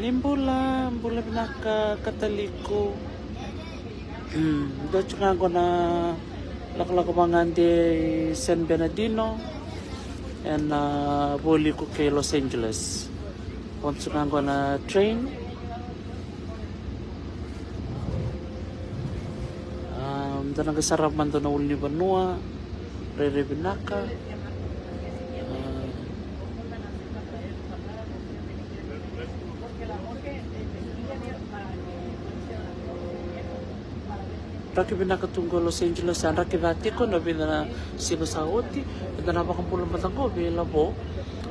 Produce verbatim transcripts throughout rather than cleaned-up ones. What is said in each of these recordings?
Ni bula, bula vinaka Kataliko. Mm, dua tiko ga qo na lakolako vagade i San Bernardino ena voli ko kei Los Angeles. Qo tiko ga qo na train. Ah, da na qai sarava mada na ulunivanua, rairai vinaka. Ah. Draki vinaka tu qo Los Angeles, a draki ca tiko na vica na siga sa oti. Eda na vakabula mada qo vei Lavo.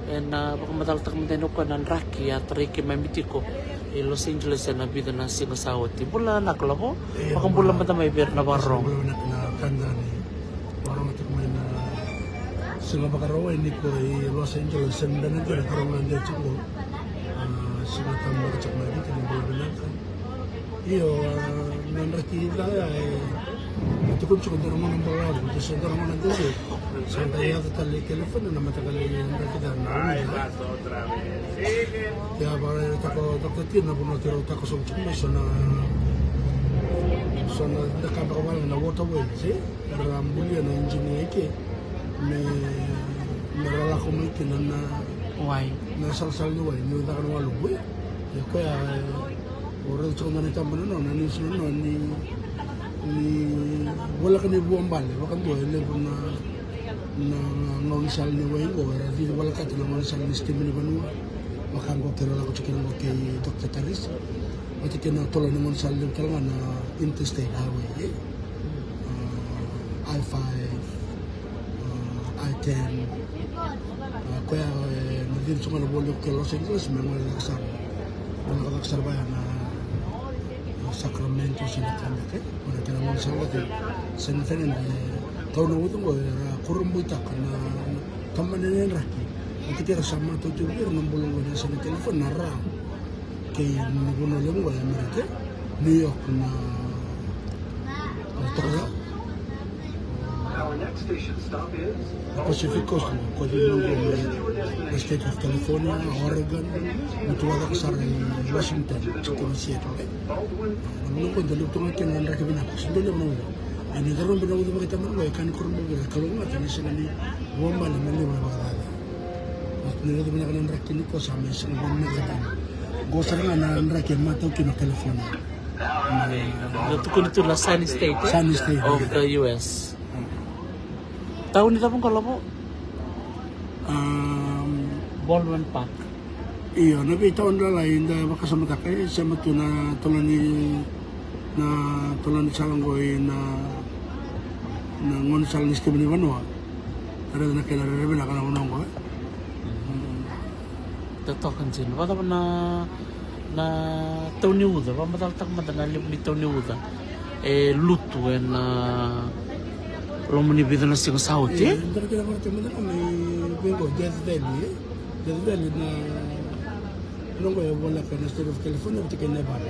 Ena vakamacalataka mada yani o koya na draki a tarai keimami tiko i Los Angeles ena vica na siga sa oti. Bula vinaka Lavo, e, vakabula mada mai vei ira na vakarorogo. Bula vinaka na ka da ni vakarorogo tiko mai na siga Vakarauwai ni ko i Los Angeles, San Bernardino, na karau ga de tiko. Ah, siga tabu beka tiko mai Viti, ni bula vinaka. Io, ah, na draki ca ya, e, e tukuni tiko dua na gauna balavu, de se dua na gauna dede. Sa qai yaco tale i California na mataqali draki ca na ulu ca. Ia, vakaraitaka o Doctor T na vanua keirau takoso tiko mai, so na, so na daka beka vale na waterways, e? Era bulia na engineer i ke me, me ra lako mai kina na, wai, na salasala ni wai ni caka na waluvu, e? Ia koya, e, o raica tiko na itaba na nona, na news na nona ni, ni voleka ni vuabale vakadua e levu na, na gaunisala ni wai qo, era cici volekati na gaunisala ni sitima ni vanua. Vaka qo keirau lako tiko kina qo kei Doctor Tarisi, vata kei na tolo ni gaunisala levu tale ga na Interstate Highway, e? Ah, I five, ah, I ten. Ah, koya, e, na cici tiko ga na voli ko kei Los Angeles me gole cake sara. Gole cake sara vaya na, na Sacramento se na ka beka, e? Koya na kena gaunisala vata. Sa na tena, e, tau na uca qo era kurabuitaka na, na tamani na draki. Vata kei ira sa matau tiko vei ira na bula qo na yasana California, na Ra. Kei na vanua levu qo e Amerika, New York na, na toka ya. Na Pacific Coast, na koya tiko qo na State of California, Oregon, me tu cake sara i Washington, tiko na Seattle, e. Na vanua qo dau levu tu ga kina na draki vinaka, se dau levu na uca. Ia ni caka na uca vakatamani qo, e ka ni kurabuitaka, kalougata ni sega ni vuabale na levu na vakacaca. Ni raica vinaka na draki ni ko sa mai sega ni vinaka tale. Qo sara ga na draki e matau kina o California. Qo tukuni tu na Sunny State, e? Sunny State, of the U S. Tauni cava qo Lavo? Um, Baldwin Park. Io, na veitauni lalai da vakasamataka, e, sema tu na tolo ni, na tolo ni sala qo i na, na gaunisala ni sitima ni vanua. Raica na kena rairai vinaka na vanua qo, e. Mm. Totoka dina. Vakacava na, na tau ni uca, vakamacalataka mada na levu ni tau ni uca e lutu ena loma ni vica na siga sa oti, e? Io, da na kena vakatau mada na mai vei qo Death Valley, e? Death Valley na, na qo e voleka na State of California vata kei Nevada.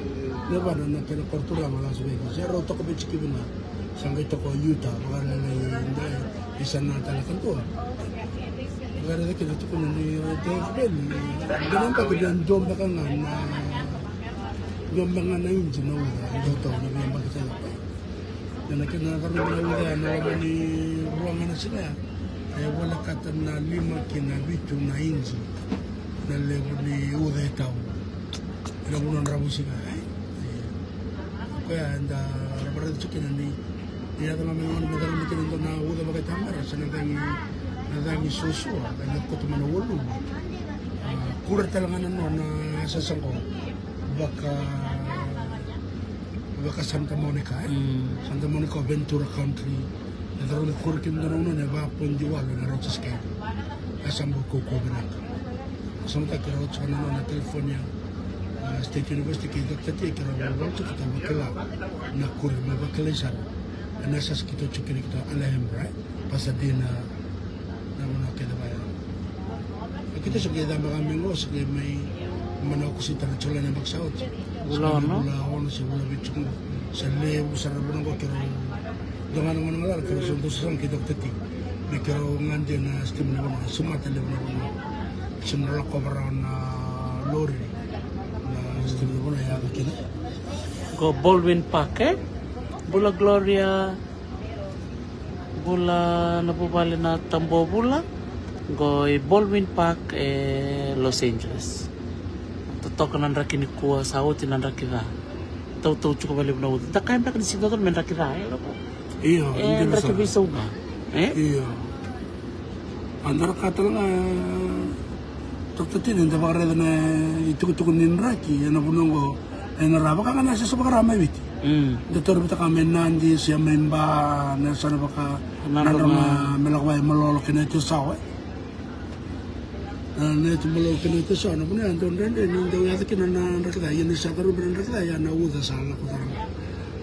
Nevada na kena koroturaga o Las Vegas. E rau toka vei tiko kina. Sa qai toka o Utah, vaka na lai, lai, isa na tale kadua. Vaka na kena tukuna ni Death Valley. Dua na yabaki dua beka ga na, dua beka ga na inji na uca, dua tau na veiyabaki tale. Ia na kena karua na uca ya na loma ni rua ga na siga ya, e volekata na lima ki na vitu na inji na levu ni uca e tau ena vanua dravuisiga, e. Koya eda ravaraica tiko kina ni, ni yaco ga mai na gauna me caka mai kina e dua na uca vakaitamera se na cagi, na cagi suasua, ena koto mai na waluvu. A, kura tale ga na nona yasayasa qo. Vaka Vaka Santa Monica, e? Mm. Santa Monica o Ventura County. Na cauravou ni koro kina dua na gauna e va point walu na Rochester County. E sa bau kaukaua vinaka. Sa mataka keirau tiko na nona California, a, State University kei Doctor T, keirau vakila, keirau vakila na koro me vakilai sara. Na sasa keitou tiko kina keitou Anaheim, right? Pasadena, na vanua kece vaya. A keitou sa qai cabeka mai qo, sa qai mai mana oko sara tara tiko na yabaki sa oti. Vula ono. Vula ono se vula vitu qo. Sa levu sara na vanua qo keirau. Dua ga na gauna ga lala keirau sa dau sasaga kei Doctor T. Me keirau gade na sitima ni vanua, sumata levu na vanua. Sa na lakova rawa na lori. Na sitima ni vanua e yaco kina. Qo Baldwin Park, e? Bula Gloria. Bula na vuvale na Tabua Vula, qo i Baldwin Park e Los Angeles. Totoka na draki nikua, sa oti na draki ca. Tautau tiko vakalevu na uca. Da kaya beka ni sega ni dodonu me draki ca, e? Io, e, draki veisau ga. E? Io. A dara ka tale ga, e, Doctor T, ni da vakaraica na itukutuku ni draki ena vanua oqo, ena ra vaka ga na sasa vakara mai Viti. Mm. Da taura vata ka mai Nadi se mai Ba, na yasana vaka Nadroga, Nadroga, Melakavai, Malolo kei na Etisawa. Na, na Eti, Malolo kei na Etisawa, na vanua ya dau dredre ni dau yaco kina na draki ca, ia ni sa carubi na draki ca, ia na uca sa lako tara ga.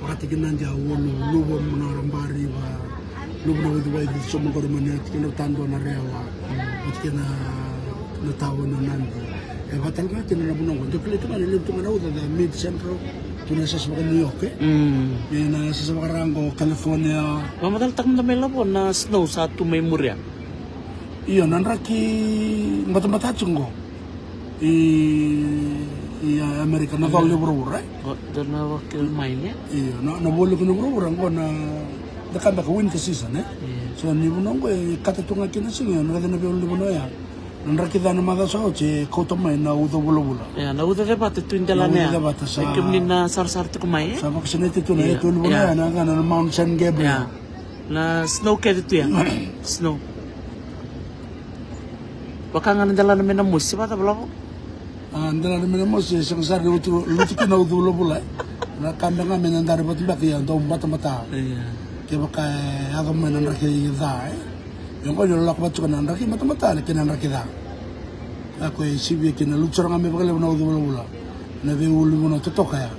Vakataki Nadi a ua, Luva, Luva, Mangarabari, va Luva na Uciwai, Cici, Somogori, Maniotu, kei na Tadua, na Rewa, oti kei na, na tauni o Nadi. E vaka tale ga kina na vanua oqo, dau kilai tu ga ni levu tu ga na uca, the mid central, tu na sasa vaka New York, e? Mm. Ia na sasa vaka ra qo California. Vakamacalataka mada mai Lavo na snow sa tu mai muri ya. Io, na draki batabata tiko qo. I, i Amerika, na colo ni vuravura, e? Qo, dua na vakil mai, ne? Io, na, na vualiku ni vuravura, qo na, da kaya beka winter season, e? Io. So, ni vanua qo, e kata tu ga kina siga, na raica na veiulunivanua ya. Na draki ca na macawa sa oti, e kauta mai na uca vulavula. Io, na uca cevata tu i delana ya. Na uca cevata sa. E kemuni na sarasara tiko mai, e? Sa vakasinaiti tu na, io, e tu ni vanua ya, na, na Mount Saint Gabriel. Io. Na snow kece tu ya. Snow. Vaka ga na delana mai na mosi, vacava Lavo? A, delana mai na mosi, e sega sara ni lutu, lutu kina uca vulavula. Na ka beka ga me na dari vata beka, ia dau batabata. Io. Kevaka e yaco mai na draki ca, e. Ia qo ni lako vata tiko na draki batabata, kei na draki ca. Ia ko e sivia kina, lutu sara ga mai vakalevu na uca vulavula. Na veiulunivanua totoka ya.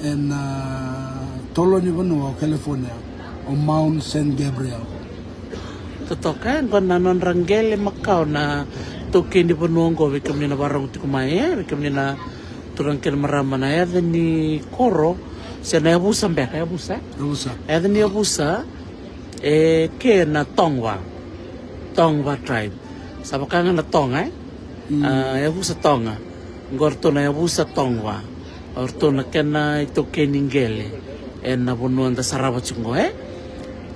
Ena, a, tolo ni vanua o California, o Mount Saint Gabriel. Totoka, e, qo na nodra qele makawa na taukei ni vanua oqo, vei kemuni na vakarorogo tiko mai, e, vei kemuni na turaga kei na marama, na yaca ni koro, se na yavusa beka, yavusa, e? Yavusa. Yaca ni yavusa, e, ke na Tongva. Tongva tribe. Sa vaka ga na Toga, e? Mm. A, yavusa Toga. Qo ratou na yavusa Tongva. O ratou na kena itaukei ni qele ena vanua da sarava tiko qo, e?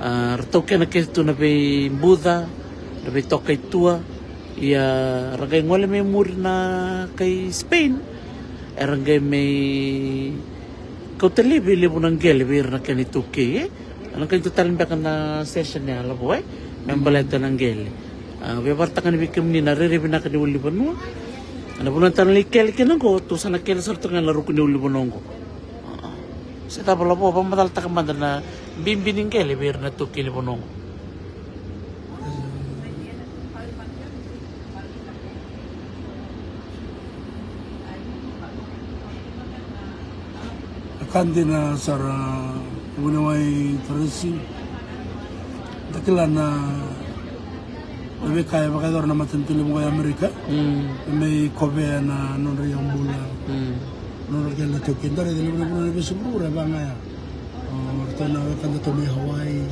A, ratou kena kece tu na veibuca, na veitoka i tua. Ia ra qai gole mai muri na kai Spain. Era qai mai kauta laivi e levu na qele vei ira na kena itaukei, e? Ena qai dua tale beka na session ya Lavo, e? Me baleta na qele. A, via vakaraitaka yani vei kemuni na rairai vinaka ni ulunivanua. Ena vanua eda na lai kele kina qo, tou sa na kele sara tu ga ena ruku ni ulunivanua oqo. A, se cava Lavo, vakamacalataka mada na bibi ni qele vei ira na taukei ni vanua oqo. A ka dina sara, vuniwai Tarisi. Da kila na, na veika e vakayacora na matanitu levu qo e Amerika. Mm. Me mai kovea na nodra iyaubula. Mm. Nodra kena taukei, da raica levu na vanua ni veisau vuravura e vaka ga ya. O ratou na wekada tu mai Hawaii.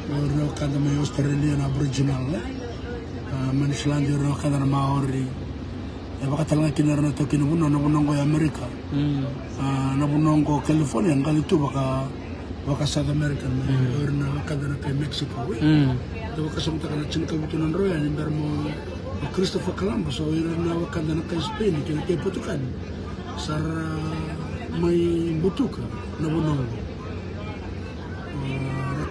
O ira na wekada mai Australia na Aboriginal, e? A, mai Niusiladi, o ira na wekada na Maori. E vaka tale ga kina ira na taukei ni vanua, na vanua oqo e Amerika. Mm. A, na vanua oqo California, qali tu vaka, vaka South American, mai, mm, o ira na wekada na kai Mexico, e? Mm. Da vakasamataka na tinikavitu na drau ya ni bera mai o Christopher Columbus, o ira na wekada na kai Spain kei na kai Portugal. Sa ra mai butuka na vanua oqo. A, ra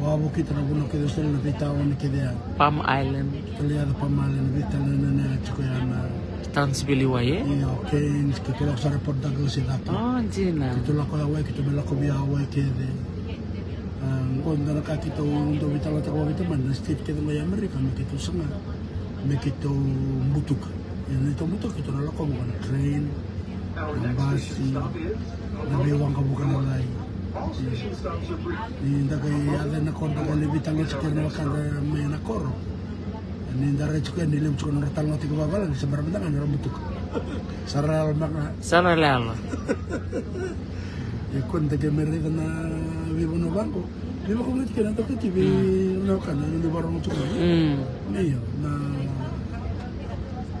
Wavokita na vanua kece Australia na veitaoni kece ya. Palm Island. Keitou lai yaco Palm Island, veitaoni na tiko ya na Townsville, Y A. Io, Cairns, keitou lako sara Port Douglas e cake. O, dina. Keitou lako Hawaii, keitou mai lako via Hawaii kece. A, qo dua na ka keitou dau veitalanoataka vakaveitaubale, na state kece qo e Amerika me keitou saga me keitou butuka. Ia na neitou butuka keitou na lako vua na train, na basi, na veiwaqa vakalalai. Ni da qai yaco ena koro, da qai lai veitalanoa tiko na wekada mai na koro. Ni da rai tiko yani, levu tiko na nodra talanoa tiko vakavalagi, se bera mada ga ni ra butuka. Sa ra yalo mada ga. Sa ra yalo. Ia ko ni da qai mai raica na veivanua vaqo. Veivakaroti kei na dokai ti vei na wekana, na veivakaroti kei na. Mm. Io, na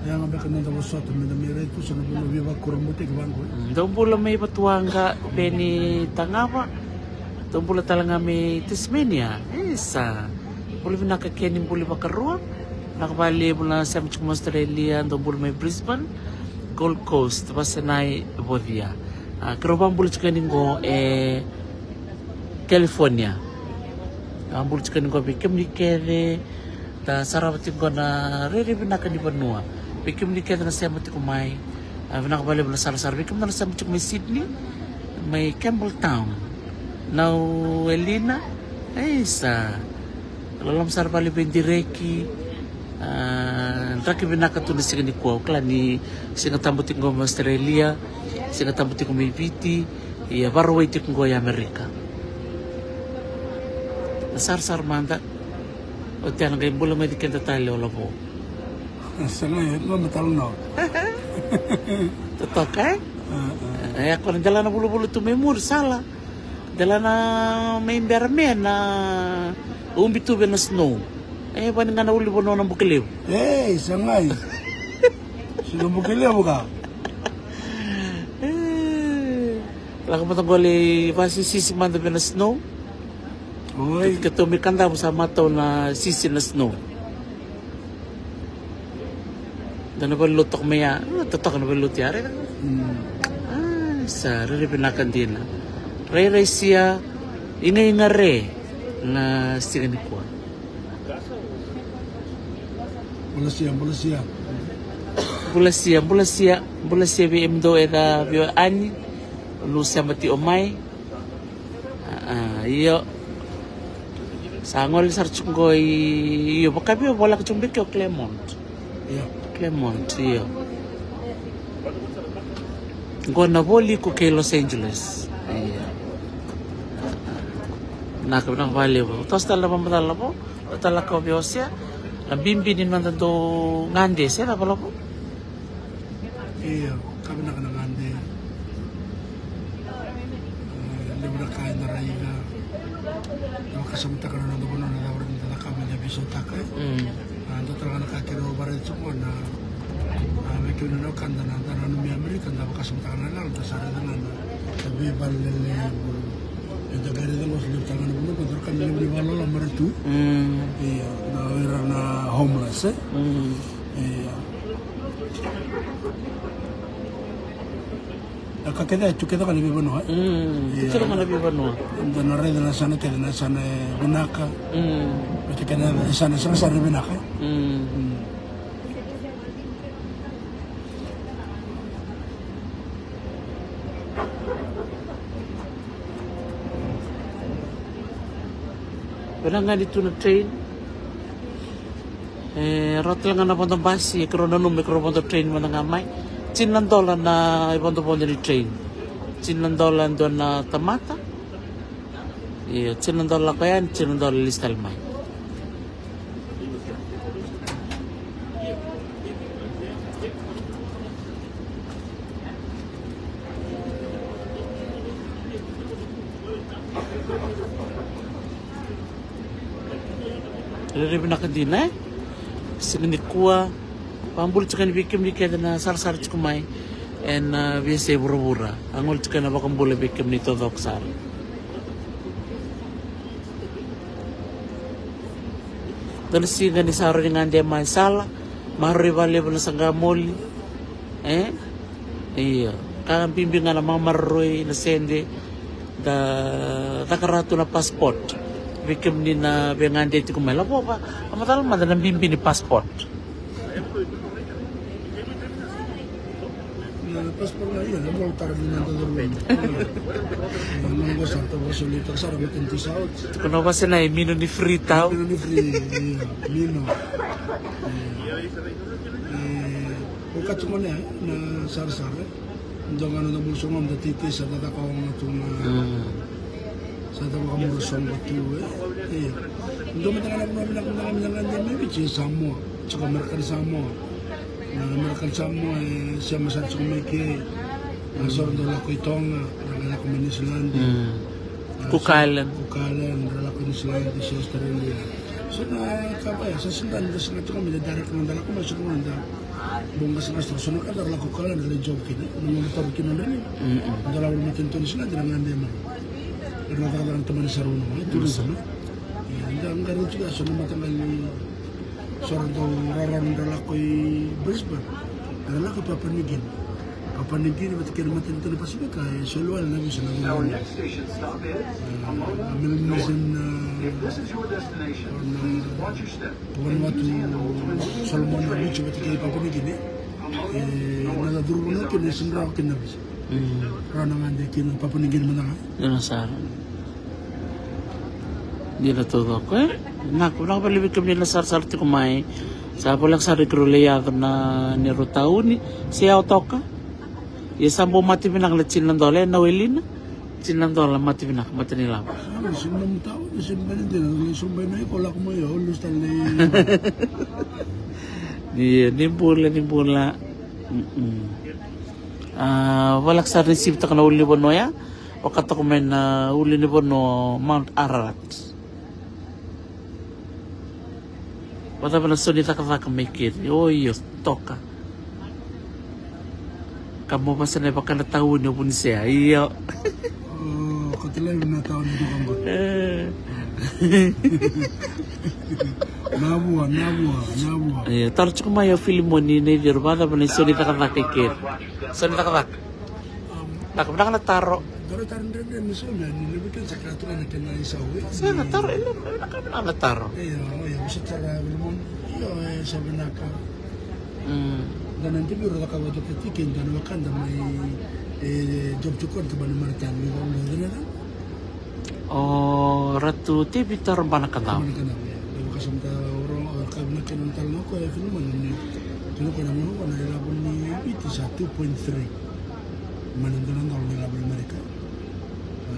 yaga beka na da vosota me da mai rai tu sa na vanua veivakaroti vaqo. Mm, dou bula mai Vatuwaqa, Peni Taqava. Dou bula tale ga mai Tasmania. Isa. Bula vinaka Keni, bula vakarua. Vinaka vakalevu na sema tiko mai Australia, dou bula mai Brisbane, Gold Coast, Vasenai, Vocia. A, keirau vakabula tiko yani qo e California. Vakabula tiko yani qo vei kemuni kece. Da sarava tiko qo na rairai vinaka ni vanua. Vei kemuni kece na sema tiko mai, a, vinaka vakalevu na sarasara. Vei kemuni na sema tiko mai Sydney, mai Campbelltown, Nau Elina, e isa. Loloma sara vakalevu e Direki. A, draki vinaka tu na siga nikua. Au kila ni Siga Tabu tiko qo mai Australia, Siga Tabu tiko mai Viti, ia Vakarauwai tiko qo i Amerika. Na sarasara mada. Oti yana qai bula mai vei keda tale o Lavo. Sega, e dua na tale na. Totoka, e? A, a. E, ko na delana vulavula tu mai muri sala. Delana mai bera me na ubi tu vei na snow. E, vani ga na ulunivanua na Bukelevu. Ei, sega. Sega Bukelevu ka. E, lako mada qo lai vasisisi mada vei na snow. Oi. Keitou mai Kadavu sa matau na sisi na snow. Da na valenilotu toka mai ya, a, totoka na valenilotu ya, raica. Mm. A, sa rairai vinaka dina. Rairai sia, igaiga re na siga nikua. Bula sia, bula sia. Bula sia, bula sia, bula sia vei kemudou e ca vei o Ani, o Lu Semati o mai. A, a, io. Sa gole sara tiko qo i, io, vakavi o voleka tiko beka o Claremont. Io. Claremont, io. Qo na voli iko kei Los Angeles. Io. Vinaka, vinaka vakalevu. Toso tale na vakamacala Lavo, o tale na ka o via wasea. Na bibi ni noda dau gade, se cava Lavo? Io, ka vinaka na gade. E, levu na ka eda raica. Da vakasamataka na noda vanua na cava eda cakava me da veisautaka, e? Mm. A, dua tale ga na ka keirau vakaraica tiko na, a, vei kemuni na wekada na, da nanumi Amerika, da vakasamataka na yalo, da sa raica ga na, na veivakalelevu. Eda qai raica qo sa levu tale ga na vanua, qo dua na ka na levu ni vakaloloma era tu. Mm. Io, na o ira na homeless, e? Mm. Io. Na ka kece e tu kece ga na veivanua, e? Mm, tu kece ga na veivanua. Eda na raica na yasana kece, na yasana e vinaka. Mm. Vata kei na yasana e sega sara ni vinaka, e? Mm. Mm. Vinaka ga ni tu na train. E rawa tale ga na vodo basi, e keirau nanuma me keirau vodo train mada ga mai. Tini na dola na ivodovodo ni train. Tini na dola e dua na tamata. Io, tini na dola lako yani, tini na dola lesu tale mai. Rairai vinaka dina, e? Siga nikua. Vakabula tiko yani vei kemuni kece na sarasara tiko mai ena, a, veiyasai vuravura. A gole tiko yani na vakabula vei kemuni taucoko sara. Dua na siga ni sa rawa ni gade mai sala, maroroi vakalevu na saqa moli. E? Io. Ka bibi ga na mamaroroi na sede. Da caka rawa tu na passport. Vei kemuni na veigade tiko mai, Lavo, vakamacala mada na bibi ni passport. Na passport na, io, na vola tara ni na dodonu. Na nona vosa, ta vosa ni ta sara matanitu sa oti. Tukuna o vasa na e mino ni free tau. Mino ni free, io, mino. Io. E, o ka tiko na, na sarasara. Dua ga na noda bula sogo, da teitei, sa da caka oga tu ga. Mm. Sa da vakabula sogo tu, e. Io. Dua mada ga na vanua vinaka, vinaka, vinaka, vinaka, mai Viti, Samoa. Tiko American Samoa. Na American Samoa, e, sema sara tiko mai ke. Na so ra dau lako i Toga, ra qai lako mai New Zealand. Mm. Cook Island. Cook Island, ra lako i New Zealand, se Australia. So na ka vaya, sa sega ni da sega tiko mai da direct na da lako mai, so na da bau qaseqase tiko, so na ka da ra lako Cook Island, ra lai job kina, na noda taro kina na reni. Mm-mm. Da lako mai kina tu New Zealand, ra gade mai. Ra na cakacaka na tamani sara vuna mai, tourism, e. Ia, da qarauna tiko, so na mataqali, so ra dau rarawa ni ra lako i Brisbane, ra lako i Papua New Guinea. Papua New Guinea vata kei na matanitu na Pasifika e soli wale na visa na visa. A Melanesian, a, Vanuatu, Solomon Islands vata kei Papua New Guinea. E na curu vanua kina e sega ni rawa kina na visa. Rawa na gade kina Papua New Guinea mada ga. Dina sara. Dina taucoko e. Vinaka, vinaka vakalevu vei kemuni na sarasara tiko mai. Sa voleka sara ni keirau lai yaco na neirau tauni. Se yawa toka. Ia sa bau mate vinaka na tini na dola e na welina. Tini na dola mate vinaka, mate ni lavo. Ia, ni bula, ni bula. A, voleka sara ni sivitaka na ulunivanua ya. Vakataka mai na ulunivanua Mount Ararat. Vacava na sau ni cakacaka mai keri? O io, toka. Ka mo vasa na vaka na tauni o Vunisea, io. O, kati lai na tauni o Vunisea. E. Na vua, na vua, na vua. E, taro tiko mai o Filimoni na iciro, vacava na sau ni cakacaka i keri? Sau ni cakacaka. Vinaka, vinaka na taro. Taro, taro dredre ni so me ni levu kena sa kila tu na kena isau e. Sega, taro, e levu, vinaka, vinaka na taro. Io, io, sa tara Filimoni. Io, e sa vinaka. Mm. Da na interview ra cakava toka tiko, da na wekada mai, e, job seeker, da mai na maritime, ni vau na, na, na. O Ratu Tevita Rabanakadau. Rabanakadau, ia. Da vakasamataka, o, o, ka vinaka na taro na ko, e, Filimoni ni, tiko na gauna qo na ilavo ni Viti sa two point three. Mai na dua na dola na ilavo ni Amerika. A,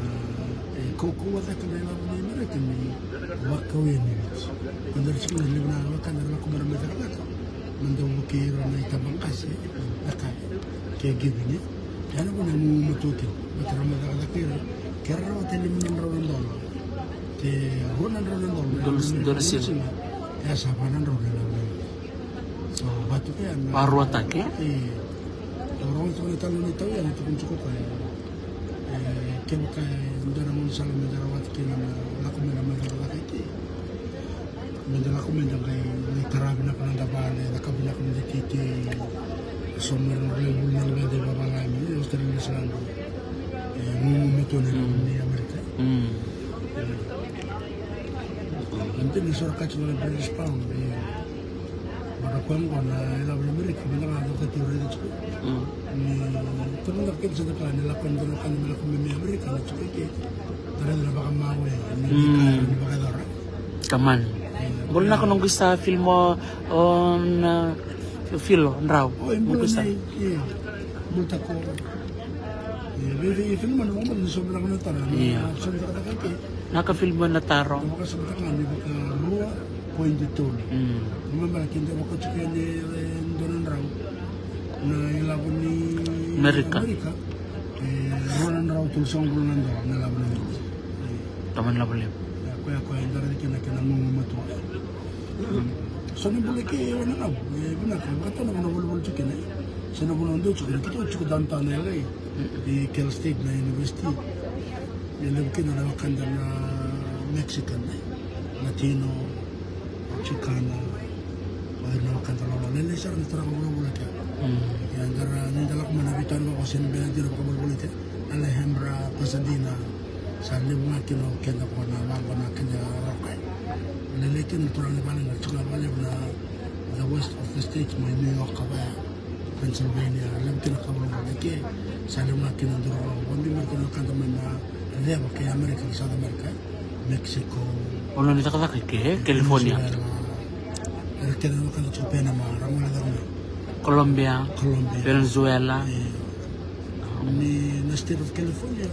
e kaukauwa cake na ilavo ni Amerika ni vakau yani Viti. Ko da ra tiko na levu na wekada ra lako mai ra mai cakacaka. Meda vukei ira na itabaqase, na ka, caregiving, e. Ia na vuna e gugumatua kina, baleta ra mai cakacaka ira, ke ra rawata e lima na drau na dola, ke rua na drau na dola, dua na, dua na siga. Ia sa va na drau na ilavo. So, vatuka ya na. Varuataki, e? E, e, au rogoca tiko na talo ni tau ya, na tukuni tiko koya. E, kevaka e dua na gaunisala meda rawata kina na lako mai na mai cakacaka i ke. Meda lako meda qai lai tara vinaka na noda vale, caka vinaka na noda iteitei. So mera na lai vuli na noda vale vavalagi, e, Australia, New Zealand. E, gugumatua na ilavo ni Amerika. Mm. E. Ena tini so ra kati na British pound, e. Baleta koya qo na ilavo ni Amerika, meda ga cokati ira tiko. Mm. Ni, tiko na kena sa da kila ni lako, ni lako mai Amerika, na tiko i ke. Da raica na vakamawe, ni, mm, ni ka, ni vakayacora. Tamani. Bula vinaka noqu isa Filimo, o na, Filo Drau. O, e bula noqu isa. Nei, io. Bula tako. Io, vei, vei, Filimo na momo ni so vinaka na taro. Io. So vinaka na taro. Na ka Filimo na taro. Na vakasamataka ni vakarua point tolu. Mm. Ni mama na keda vakacuka ni, e, dua na drau. Na ilavo ni Amerika. Amerika. E, rua na drau tolusagavulu na dola na ilavo ni Amerika. Tamani lavo levu. Ia, koya, koya, e dara kina kena gugumatua. So ni bula ke, e, na, na, e, vinaka, vakatau na vuna volivoli tiko kina. Se na vuna dau tiko kina, keitou tiko downtown L A. I Cal State na university. E levu kina na wekada na Mexican, e. Latino, Chicana, o ira na wekada lolo. Lailai sara na turaga vulavula kea. Mm. Ia, da ra, ni da lako mai na veitau vaka o San Bernardino, vakavolivoli kea. Alhambra, Pasadena, sa levu ga kina o keda ko na vaqo na keda roka. Lailai kina na turaga ni vale, na turaga vale na the west of the states, mai New York, ka vaya Pennsylvania, levu kina ka vulavula ke, sa levu ga kina duru vakabibi kina na kada mai na ceva kei America, South America, Mexico. O na ni cakacaka i ke, California. Venezuela. Era kece na ka na tu Panama, ra gole cake mai. Colombia. Colombia. Venezuela. Io. Ni na state of California,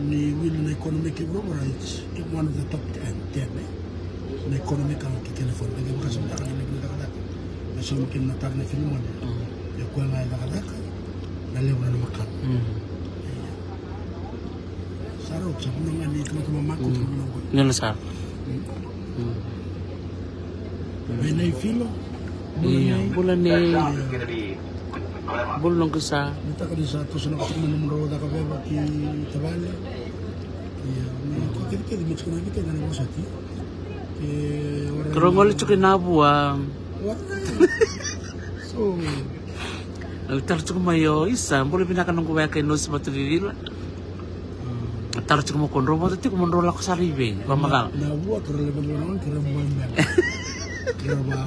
ni wili na economy ki vuravura, it's one of the top ten, ten, e? Na economy ka ki California. Ke vakasamataka na levu ni cakacaka. Na saumi kina na tara na Filimoni. Mm. E koya ga e cakacaka, na levu na makana. Mm. Io. Sa rauta, sa vanua ga ni tamata mamako, mm, tamata mamako. Ni na sa. Mm. Mm. Vei nei Filo. Io, bula nei. Bula noqu sa. Ni taka ni sa toso na kutuma na nomudrau caka veva ki tavale. Io, ni ko kece kece me tiko na vei kece na vosoti. Ke ora. Ke ra gole tiko i Navua. Ora. So, Au taro tiko mai o Isa, bula vinaka noqu weka i Nosi Vatuvivila. Taro tiko mo ko drau vata tiko mo drau lako sara i vei, vamacala. Na vua kira levu na wana kira vua mena. Kira va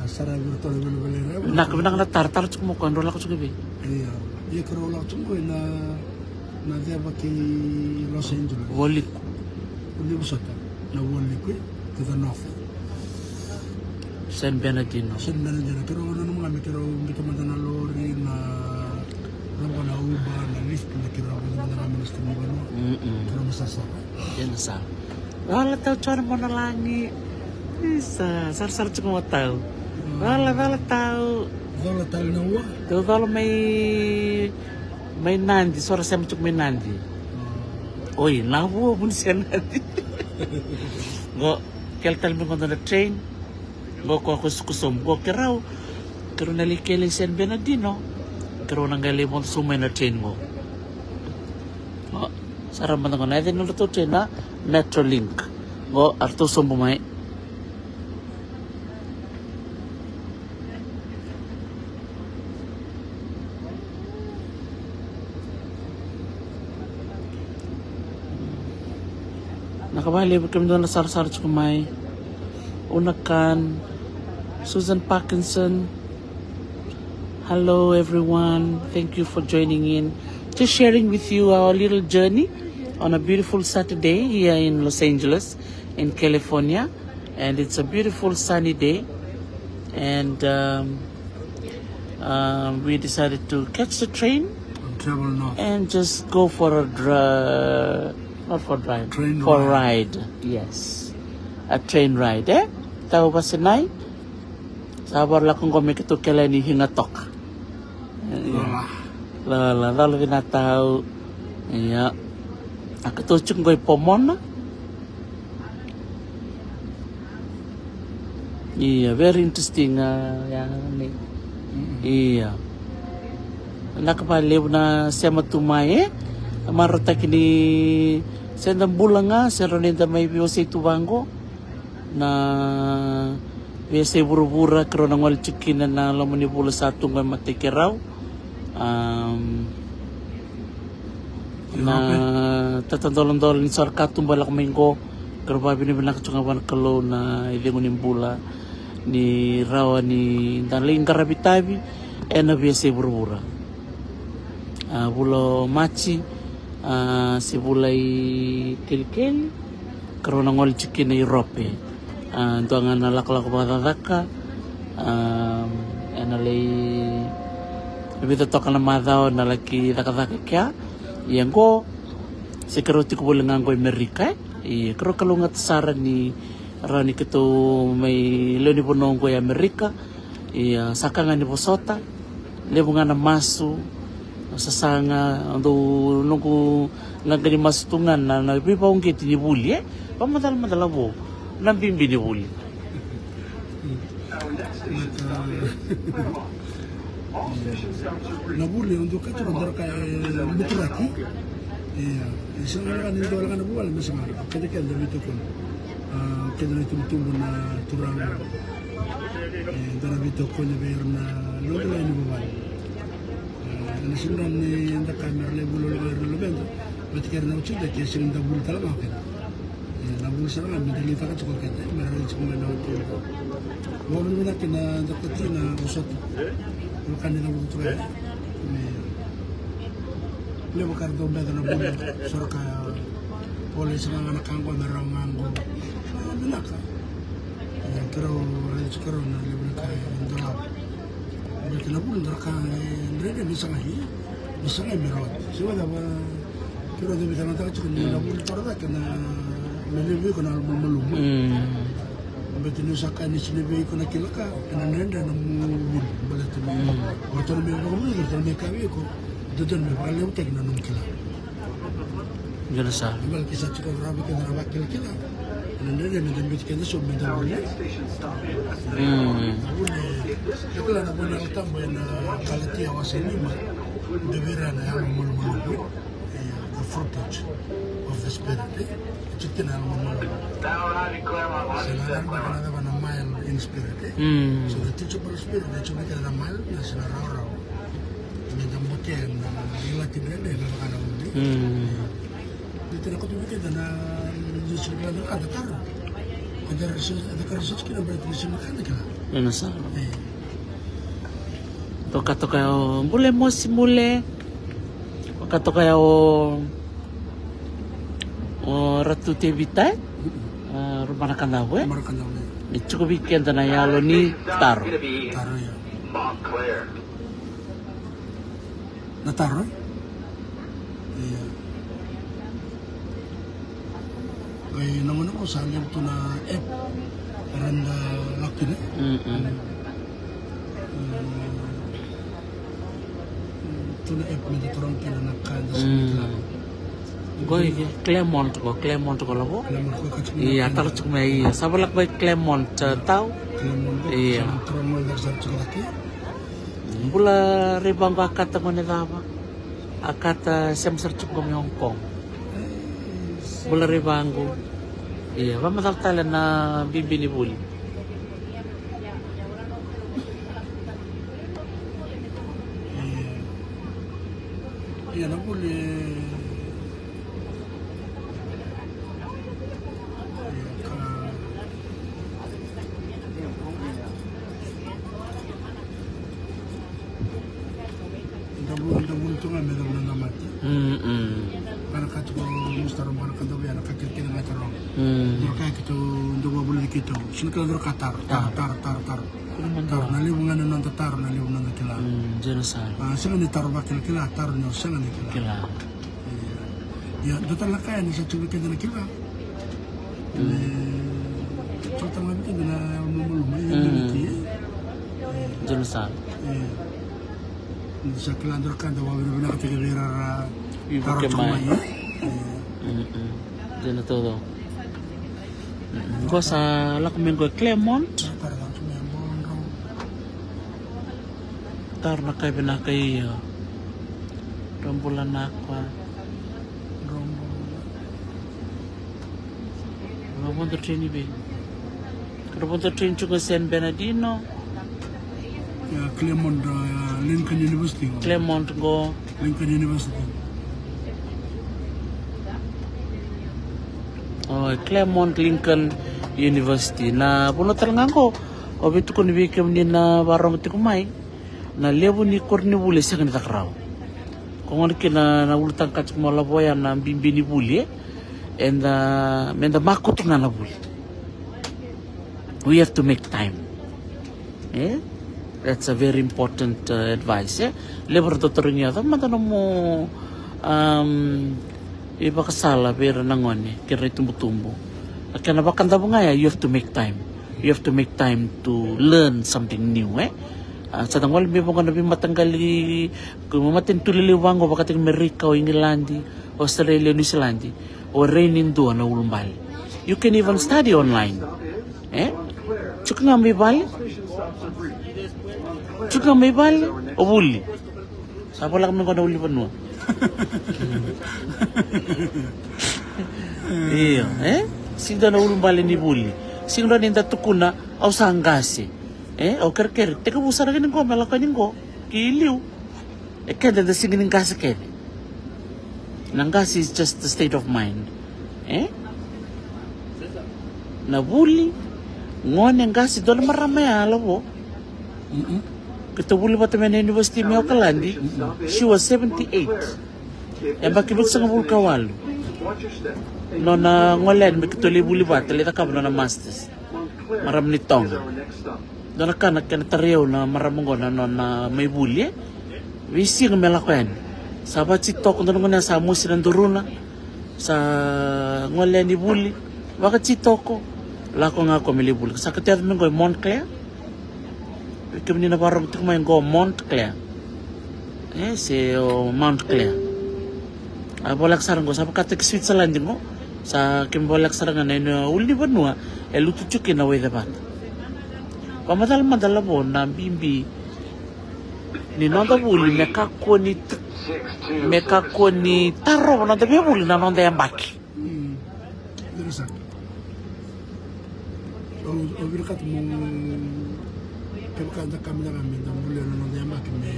sara vira toro vila vila reva. Vinaka, vinaka na taro, taro tiko mo ko drau lako tiko i vei. Ia, ia kira lako tiko na na ceva kei Los Angeles. Vualiku. Vualiku sota. Na vualiku, e? To the north. San Bernardino. San Bernardino. Keirau nanuma ga me keirau bita mada na lori, na laba na Uber, na Lyft, na keirau bita mada ga me na sitami vanua. Mm-mm. Keirau masasara. Dina sara. Cola tau Jona Monalagi. Isa, sarasara tiko mo tau. Cola, cola tau. Cola tau na ua. Tau cola mai Mai Nadi, so ra sema tiko mai Nadi. Oi, na vua vuni se Nadi. Qo, kele tale mai qo dua na train. Qo ko kusokusobu. Qo keirau, keirau na lai kele i San Bernardino. Keirau na qai lai vodo sobu mai na train qo. Qo, sa ra mada qo na yaca ni nodratou train na Metrolink. Qo, a ratou sobu mai. Vinaka vakalevu kemudou na sarasara tiko mai. Una Khan, Susan Parkinson. Hello everyone. Thank you for joining in. Just sharing with you our little journey on a beautiful Saturday here in Los Angeles, in California. And it's a beautiful sunny day. And um, um, we decided to catch the train And travel north. And just go for a dri- not for drive, Train for ride. Ride. Yes, a train ride, eh? Tau vasinai. Sa vara lako qo me keitou kele ni Higa Toka. Ia. Lala. Lala, lala vinaka tau. Ia. A keitou tiko qo i Pomona. Ia, very interesting, ah, ya, ni. Mm-mm. Ia. Vinaka vakalevu na sema tu mai, eh? Marautaki ni se da bula ga, se rau ni da mai veiwasei tu vaqo. Na veiyasai vuravura, keirau na gole tiko kina na loma ni vula sa tu qo e matai keirau. Am, na tatadoladolo ni sa ra katuba lako mai qo, keirau vakavinavinaka tiko ga vua na Kalou na icegu ni bula ni rawa ni da lai qaravi tavi ena veiyasai vuravura. A, vula o Maji, a, se vula i kelikeli, keirau na gole tiko kina i Europe. A, dua ga na lakolako vakacakacaka, a, ena lai vica toka na macawa na laki cakacaka kea. Ia qo, se keirau tiko voli ga qo i Amerika, e? Ia keirau kalougata sara ni rawa ni keitou mai lewe ni vanua qo i Amerika. Ia sa ka ga ni vosota, levu ga na masu, sasaga, dou noqu qaqa ni masu tu ga na, na veivauqeti ni vuli, e? Vamacala, macala vou, na bibi ni vuli. Na vuli, o dou kaya tiko dou raka e buturaki. Ia, e sega na ka ni dou raka na vuvale, me sega, keda, keda na veitokoni. A, keda na itubutubu na turaga. E, dou na veitokoni vei ira na noda lai ni vuvale. E, na sega ni da kaya me ra lai vuli ira na luveda. Vata kei ira na watiqu, ke sega ni da vuli tale ga o keda. E, na vuli sara ga me da liutaka tiko o keda, me ra rai tiko mai na watiqu. Vakavinavinaka kina da koti na vosota. Vaka ni da vuli tiko ya. Me levu ka ra dau beca na vuli, so ra kaya volai sara ga na ka qo me rawa ga qo. E, vinaka. E, keirau raici keirau na levu na ka e dolava. Baleta na vuli dua na ka e dredre me sagai, me sagai me rawati. Se vacava, keirau dau veitalanoataka tiko ni na vuli toro cake na me levu iko na malumalumu. Mm. Baleta niu sa kaya ni sega ni vei iko na kila ka, ena dredre na nomu vuli. Baleta ni o ratou na mai vakamuduo, o ratou na mai kaya vei iko, dodonu me vakalevutaki na nomu kila. Dina sara. Baleta ke sa tiko rawa vei keda na vakilakila, ena dredre me da biuti keda so me da vuli. Mm. Vuli, e kila na vuli Yalo Tabu ena Kalatia wase lima, de vei ira na yalo malumalumu. E, the fruit of the Spirit, e? E tiko kina na yalo malumalumu. Se na yalo malumalumu na cava, na mild in spirit, e? Mm. So the teachable spirit, e tiko kina na mild, na se na rawarawa. Kena ilati dredre na vakana uli. Ni tena koto vei keda na, na sini kila na kada taro. Kada research, kada research kina ba tena sini kada kila. Ena sa. Toka toka ya o Bule Mosi Mule. Toka toka ya o, o Ratu Tevita. Rubana Kadavu e. Ni tiko vei keda na yalo ni taro. Taro ya. Na taro. Ia. Qai na gauna qo sa levu tu na app era da lako kina. Tu na app me da taroga kina na ka da sa mai kila. Qo i Claremont qo, Claremont qo lavo. Ia, talo tiko mai, ia sa voleka mai Claremont, tau. Ia. Bula Raivago, a kata gone cava? A kata sema sara tiko mai Hong Kong. Bula Raivago. Ia, vamacala tale na bibi ni vuli. Ia, na vuli. Da vuli, da vuli tu ga me da vuli na mate. Kana ka tiko mustaro kana ka da vuli na ka kele kele ga taro. Dora ka keitou da vuli keitou. Sini kala dora ka taro, taro, taro, taro, taro. Taro, na levu ga na noda taro, na levu noda kila. Sega ni taro vakilakila, taro ni o sega ni kila. Ia, dua tale na ka yani sa tiko vei keda na kila. Tiko tale ga vei keda na malumalumu. Dua na sa. Ni sa kila dua na ka da vakavinavinakataki vei ira ra taro tiko mai. Dua na taucoko. Qo sa lako mai qo e Claremont. Taro na kai vinaka, io. Drau bula Nakua. Drau vodo train i vei? Drau vodo train tu ga San Bernardino. Ia, Claremont, ia, Lincoln University. Claremont qo. Lincoln University. O, Claremont Lincoln University. Na vanua tale ga qo au via tukuna vei kemuni na vakarorogo tiko mai. Na levu ni koronivuli e sega ni caka rawa. Ko gona kina na ulutaga ka tiko mai o Lavoya na bibi ni vuli, e. Eda, meda makutu ga na vuli. We have to make time. E? That's a very important, uh, advice, e? Levu era dau tarogi au, cava mada nomu, um, ivakasala vei ira na gone kei ira itubutubu. A kena vakadavu ga ya, you have to make time. You have to make time to learn something new, e? A, sa da gole mai vaqo na veimataqali, ko matanitu lelevu vaqo, vakataki Merika, o Igiladi, Australia, Niusiladi. O raini dua na ulubale. You can even study online. E? Tiko ga mai vale. Tiko ga mai vale, o vuli. Sa voleka mai qo na ulunivanua. Io, e? Sega ni dua na ulubale ni vuli. Sega ni dua ni da tukuna, au sa qase. E? Au kerekere, tekivu sara ga ni qo, me lako yani qo. Ki liu. E keda da sega ni qase kece. Na qase is just the state of mind. E? Na vuli, gone, qase, dua na marama ya, Lavo. Keitou vuli vata mai na university mai Okaladi. She was seventy-eight. Yabaki vitusagavulu ka walu. Nona gole yani me keitou lai vuli vata, lai cakava nona masters. Marama ni Toga. Dua na ka na kena tarai au na marama qo na nona mai vuli, e? Veisiga me lako yani. Sa vakacitoko, dua na gauna sa mosi na duruna. Sa gole yani vuli. Vakacitoko. Lako ga ko me lai vuli. Sa keitou yaco mai qo e Montclair. Vei kemuni na vakarorogo tiko mai qo Montclair. E, se o Mount Clare. A voleka sara qo, sa vakataki Switzerland qo. Sa keimami voleka sara ga na, na ulunivanua e lutu tiko kina o Waicevata. Vakamacala mada, Lavo, na bibi ni noda vuli me kakua ni, me kakua ni tarova noda veivuli na noda yabaki. Mm. Dina sara. Au, au vinakata mo, kevaka da ka mada ga me da bulia na noda yabaki me,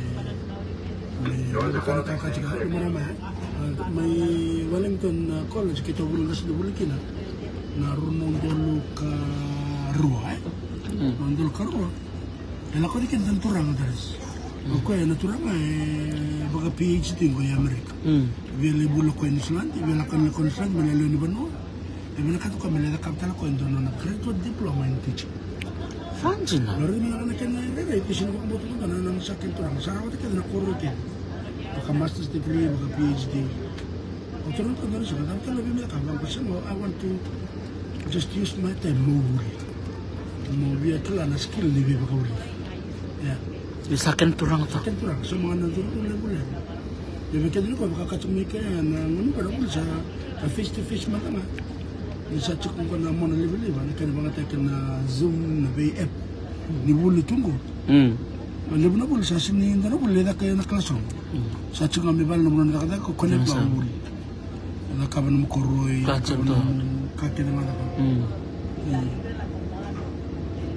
Mai Wellington, uh, College, keitou vuli qase ni vuli kina na rua na udolu ka rua, e? Rua na udolu ka rua. E lako vei keda na turaga, Taris. O koya na turaga e vaka PhD qo i Amerika. Via lai vuli o koya i Niusiladi, via lako na Niusiladi, me lai lewe ni vanua. E vinakata o koya me lai cakava tale o koya e dua na nona graduate diploma in teaching. Fajina. Lori me lako na kena rairai, pisi na vakabauta mada na nona sa kena turaga. Sa rawata kece na koro kece. Vaka master's degree, vaka PhD. O turaga toka na sa ka tale vei me lako vaka sema, I want to just use my time mo vuli. Mo via kila na skill ni veivakavuli. Yeah. Ni sa kena turaga toka. Kena turaga, so maka na turaga levu levu. Ia vei keda ni ko vakakati mai kea na gunu ka na vuli sa face to face mada ga. Ni sa tiko qo na mona livaliva na kena vakayagataki na Zoom na vei app. Ni vuli tu qo. Mm. Na levu na vuli sa sini da na vuli e caka ena classroom. Mm. Sa tiko ga mai vale na vuli na cakacaka ko connect vaka vuli. Cakava nomu koroi, cakava nomu ka kece ga cakava. Mm.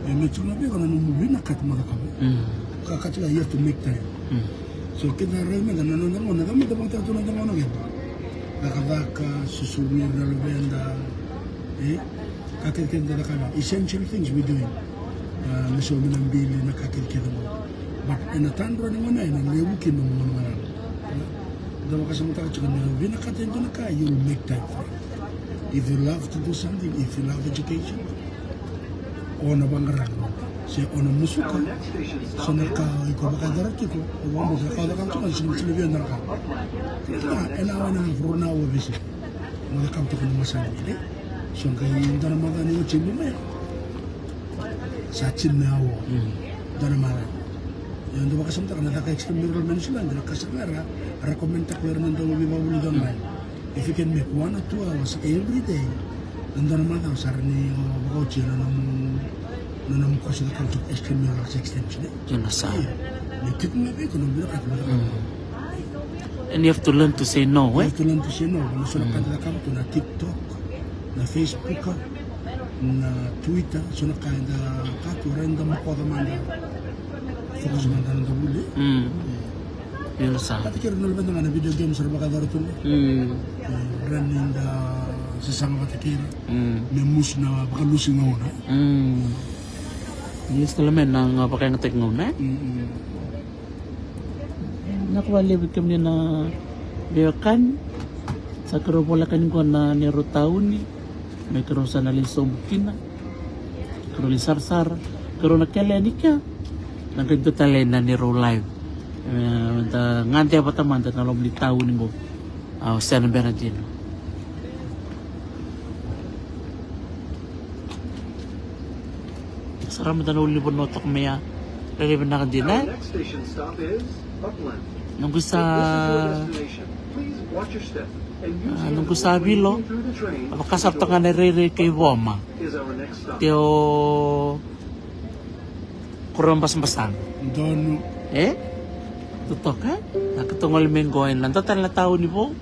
E me tiko ga vei iko na nomu vinakata mo cakava. Mm. Ka kati ga you have to make time. Mm. So keda rai meda na noda gauna, cava meda vakataka tu na noda gauna keda. Cakacaka, susugi ira na luveda. E? Ka kece kece da cakava. Essential things we doing. A, me so me na bili na ka kece kece mo. But ena tadra ni gauna ena levu kina mo gauna gauna. Da vakasamataka tiko ni vinakata e dua na ka, you will make time for it. If you love to do something, if you love education, o na vaqara, se o na musuka, so na ka iko vakayacora tiko, o vakabauta na ka o cakava tiko, se na via na ka. Ena awa na rua na awa vei se. Mo cakava tiko na masani, e? So qai dua na macawa ni oti mai. Sa tini na awa. Dua na macawa. Ia dua vakasamataka na caka extramural mai New Zealand, na ka sa ra recommend taka o ira na dau veivakavuli online. If you can make one or two hours every day, na dua na macawa sa ra ni o vakaoti na nomu, na nomu koso cakava tiko extramural extension, e? Kena sa. Ia. Ni tiko mai vei iko na vinakata mo cakava. And you have to learn to say no, e? You have to learn to say no. Na so na ka da cakava tu na TikTok, na Facebook, na Twitter, so na ka eda ka tu, ra eda mokoca mada. Focus mada na da vuli. Mm. Ia sa. Vata kei ira na luveda ga na video games ra vakayacora tu. Mm. Ra ni da sasaga vata kei ira. Mm. Me musu na vakalusi gauna. Mm. Ia sa tale mai na ga vakayagataki gauna, e? Mm, mm. Vinaka vakalevu kemuni na veiwekani. Sa keirau voleka ni qo na neirau tauni me keirau sa na lai sobu kina. Keirau lai sarasara, keirau na kele ni kea. Na qai dua tale na neirau live. E, da gade vata mada na loma ni tauni qo. Au sena bera dina. Sara mada na ulunivanua toka mai ya. Rairai vinaka dina, e? Noqu sa, a, noqu sa vilo. A vaka sara toka ga na rairai kei Voma. Teo Koro basabasa. Donu. E? Totoka, e? Na ka togole me qo ena dua tale na tauni vou.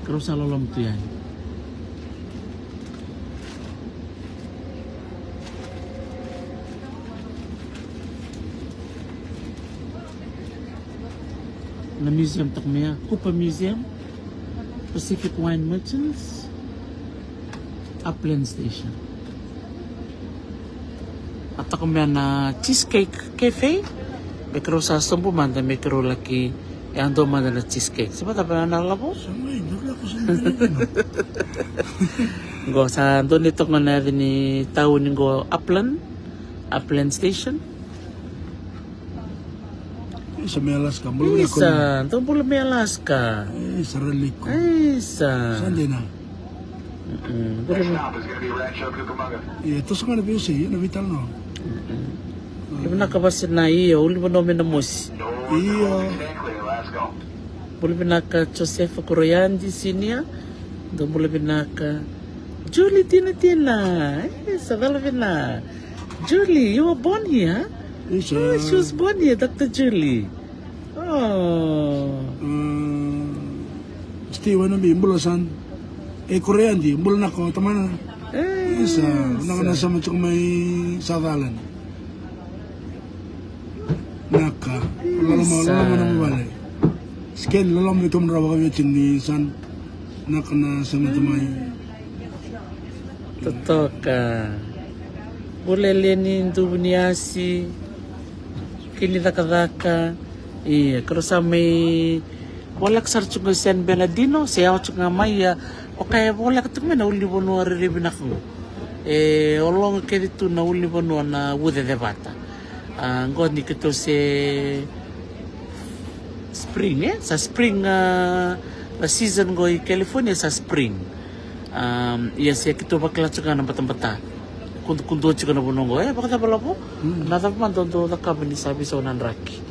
Keirau sa loloma tu yani. Na museum toka mai ya, Cooper Museum, Pacific Wine Merchants, Upland Station. A toka mai ya na Cheesecake Cafe, me keirau sa sobu mada me keirau laki yadua mada na cheesecake. Se vata vei na lavo? Qo sa dua ni toka na yaca ni tauni qo Upland, Upland Station. Isa mai Alaska, bula vinaka. Isa, dou bula mai Alaska. Isa, ra liko. Isa. Sa dina. Mm-mm. Bula vinaka. Ia, toso ga na veiyasai, na veitalanoa. Mm-mm. Bula vinaka Vasina, ia, ulunivanua mai Namosi. Ia. Bula vinaka Josefa Koroyadi Senior. Dou bula vinaka. Julie Tinatina. E, sa cala vinaka. Julie, you were born here? Isa. Oh, she was born here, Doctor Julie. Oh. Mm, Steve, ena bi, bula san. E Koroyadi, bula vinaka tamana. E, Isa, vinaka na sema tiko mai South Island. Naka, loloma, loloma na vuvale. Sken, loloma vei kemudrau vakaviti ni san. Naka na sema tiko mai. Totoka. Bulele ni duvu ni asi. Kini cakacaka. Ia, kero sa mai voleka sara tiko ga San Bernardino, se yawa tiko ga mai ia. O kaya voleka tiko mai na ulunivanua rairai vinaka qo. E, ologa kece tu na ulunivanua na ucecevata. A, qo ni keitou se spring, e? Sa spring, a, na season qo i California sa spring. Am, ia se keitou vakila tiko ga na batabata. Kudukudu tiko na vanua qo. E, vakacava lavo? Na cava mada dou cakava ni sa veisau na draki?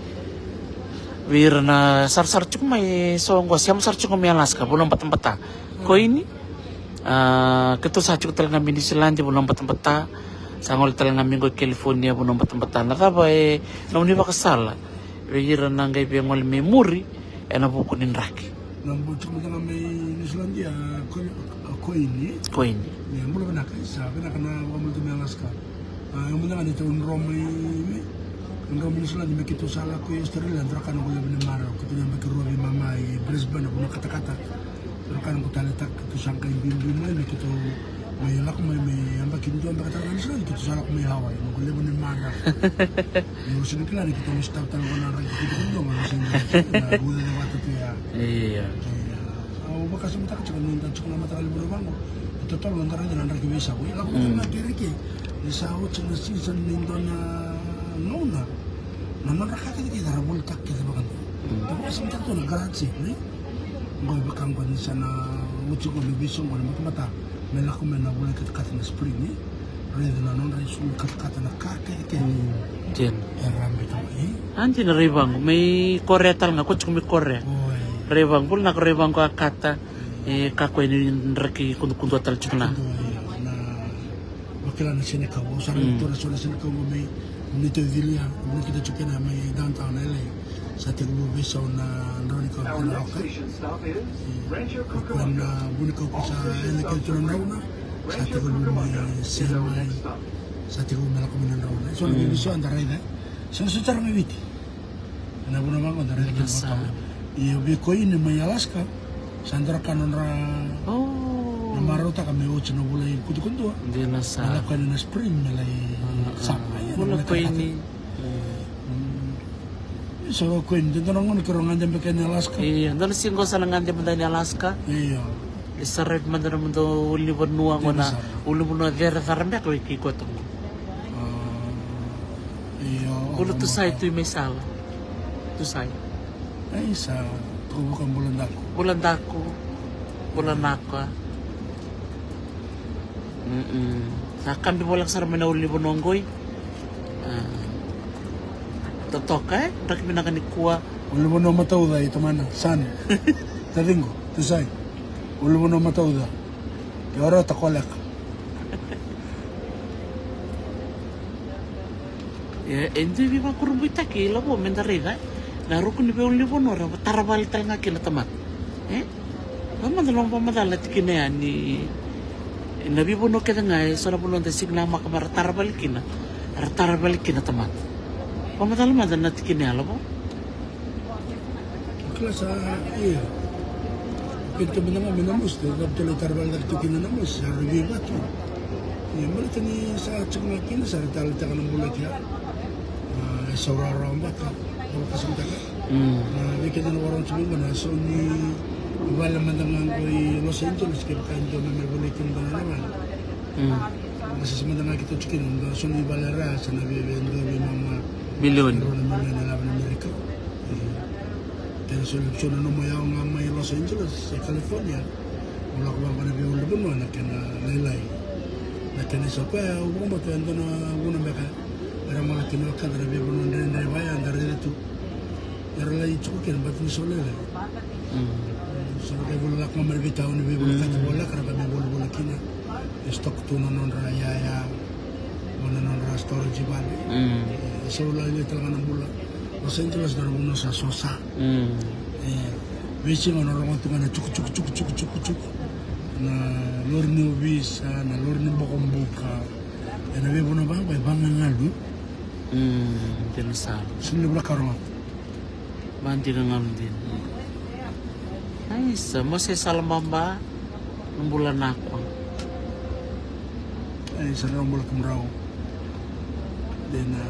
Vei ira na sarasara tiko mai so qo, sema sara tiko mai Alaska, vanua batabata. Koini. A, keitou sa tiko tale ga mai Niusiladi, vanua batabata. Sa gole tale ga mai qo i California, vanua batabata. Na cava e nomuni vakasala vei ira na qai via gole mai muri ena vuku ni draki? Na bula tiko mada ga mai Niusiladi, a, Koini. Koini. Ia, bula vinaka, isa, vinaka na vakamuri tu mai Alaska. A, ia mada ga ni tou dro mai, dro mai Niusiladi me keitou sa lako i Australia, dro ka noqu levu ni marau, keitou na yabaki rua veimama i Brisbane, vanua katakata. Dro ka noqu taleitaka keitou sa qai biubiu mai me keitou mai lako mai, mai yabaki dua beka tale ga Niusiladi, keitou sa lako mai Hawaii, noqu levu ni marau. Ia au sega ni kila ni keitou na sotava tale qo na draki keitou dua mai Niusiladi, na ucecevata tu ya. Ia. Ia. Au vakasamataka tiko ni da tiko na mataqali vanua vaqo. E totolo na da raica na draki veisau. E lako na kereke. Ni sa oti na season ni dua na gauna. Na nodra ka kece kece ra volitaka kece vakadua. Da vakasamataka tu na garage, ne? Qo e vaka qo ni sa na oti qo na veisau qo na matamata. Me lako mai na vula katakata na spring, ne? Raica na nodra isulu katakata na ka kece kece. Dina. E rabe tau, e? A dina Raivagu, mai Korea tale ga, ko tiko mai Korea. Oi. Raivagu, bula naka Raivagu a kata. E, ka koya ni draki kudukudua tale tiko na. Kudukudua, e, na vakila na senekau, au sa raica tu na so na senekau qo mai, ni tau cilia, ni kita tiko kina mai downtown L A. Sa tekivu veisau na drau ni kau kina oka. E, ko koya na vunikau ko sa ena kei tu na drau na, sa tekivu mai se mai, sa tekivu mai lako mai na drau na. So na veisau da raica, so na so tara mai Viti. Na vanua vaqo da raica kina vata. Ia vei Koini mai Alaska, sa dra ka nodra na marautaka me oti na vula i kudukudua. Dina sa. Me lako yani na spring me lai summer. Ia na vula Koini. Sa Koini, dodonu na gauna keirau gade beka yani Alaska. Ia, dodonu siga sa na gade mada yani Alaska. Ia. E saravi mada na mada ulunivanua qo na ulunivanua cere cara beka o i kei koto qo. Io. Bula Tusai, tu i mai sala. Tusai. Ai sa, tukuvuka bula daku. Bula daku. Bula naka. Mm-mm. Sa kabi voleka sara mai na ulunivanua qoi. A. Totoka, e? Draki vinaka nikua. Ulunivanua matauca i tamana, sani. Taciqu, Tusai. Ulunivanua matauca. Ke ora ta koleka. E, e dui veivakurabuitaki lavo me da raica, e? Na ruku ni veiulunivanua ra tara vale tale ga kina tamata. E? Vakamacala, vakamacala na tikina ya ni na veivanua kece ga e so na vanua da sega ni namaka me ra tara vale kina, ra tara vale kina tamata. Vakamacala mada na tikina ya lavo. Kila sa, ia. Keitou mada ga mai Namosi, keitou lai tara vale cake tu kina Namosi, sa rui veivatu. Ia, baleta ni sa tiko ga kina, sa ra taleitaka na bula kea. A, e sa rawarawa beka, au vakasamataka. Mm. Na vei keda na vakarorogo tiko qo na so ni vale mada ga qo i Los Angeles, kevaka e dua me mai volai kina na nona vale. Mm. Na sasa mada ga keitou tiko kina, na so ni vale ra ya sa na via, via dua vei mama. Milioni. Rua na milioni na lavo ni Amerika. Ia. Kena so, so na nomu yawa ga mai Los Angeles, e California. Mo lako vaqo na veiulunivanua na kena lailai. Na kena isa koya, au vakabauta e dua na vuna beka era gole kina o keda na veivanua dredre vaya, da raica tu. Era lai tiko kina, baleta ni so lailai. Mm. So na kai vula lako ga mai na veitauni, veivanua kati voleka, era qai mai volivoli kina. E stock tu na nodra yaya, o na nodra storage vale. Mm. E so lailai tale ga na bula. Los Angeles na vanua sa sosa. Mm. E, veisiga o na rogo tu ga na tsuku, tsuku, tsuku, tsuku, tsuku, tsuku. Na lori ni ovisa, na lori ni bokobuka. Ena veivanua vaqo e vagagalu. Mm, dina sara. Sini levu na karo ga. Vadina galu dina. Aisa, mo se sala baba. Na bula na kwa. Aisa, na bula kumrau. Dina.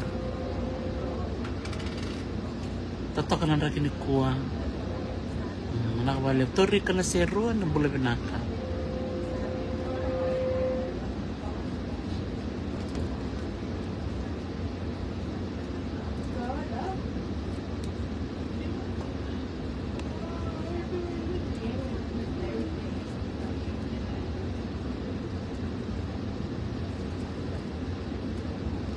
Totoka na draki ni kua. Mm, na vale torika na serua, na bula vinaka.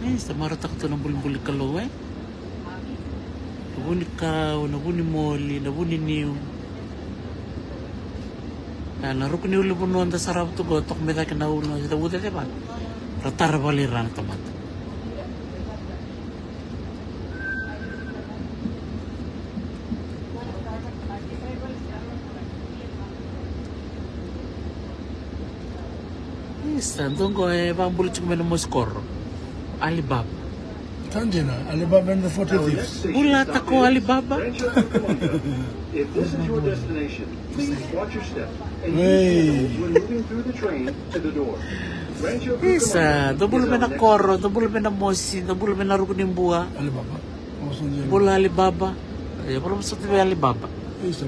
E, sa marautaka tu na bulibuli Kalou, e? Na vu ni kau, na vu ni moli, na vu ni niu. A, na ruku ni ulunivanua da sarava tu qo, toka mai cake na ulu, na uca cevata. Ra tara vale ira na tamata. Isa, dou qo e vakabula tiko mai na mosi koro. Alibaba. Sa dina, Alibaba and the forty Thieves. Bula tako Alibaba. If this is your destination, please watch your step and use the handles when moving through the train to the door. Rancho Cucamonga. Isa, dou bula mai na koro, dou bula mai na mosi, dou bula mai na ruku ni bua. Alibaba. Bula Alibaba. E, bula mai soti vei Alibaba. Isa.